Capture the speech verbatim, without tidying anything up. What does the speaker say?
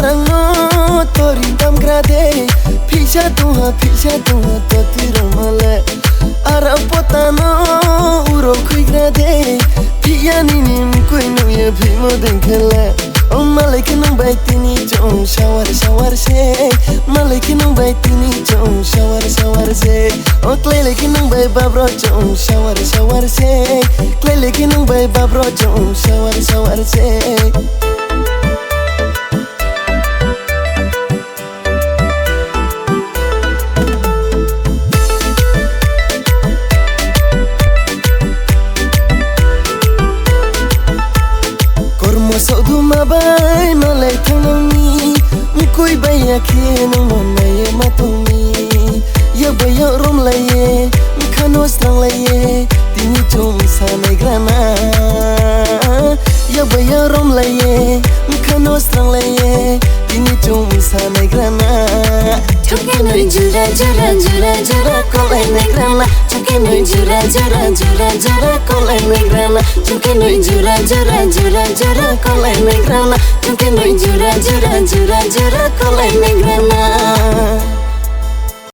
Rangno tori tamgra de, phisa tongha, phisa tongha, totwi rwmale. Ara potano uro khuigra de, phiya nini mkui nuye phimo dengkhele. O malai khe nung bai tini chong sawar sawar se, malai khe nung bai tini chong sawar sawar se. O klai lai khe nung bai babro chong sawar sawar se, klai lai khe nung bai babro chong sawar sawar se. Kormo soduma bai malai thangnangni, mkui bai yakhe nangma naiye matongni. Yakbai yak romlaiye, mkhano sranglaiye, tini chum sanaigrana. Yakbai yak romlaiye, mkhano sranglaiye, tini chum sanaigrana. Chungke noi jura jura jura jura kolai naigrana. Chungke noi jura jura jura jura kolai naigrana. Chungke noi jura jura jura jura kolai naigrana. Chungke noi jura jura jura jura kolai naigrana.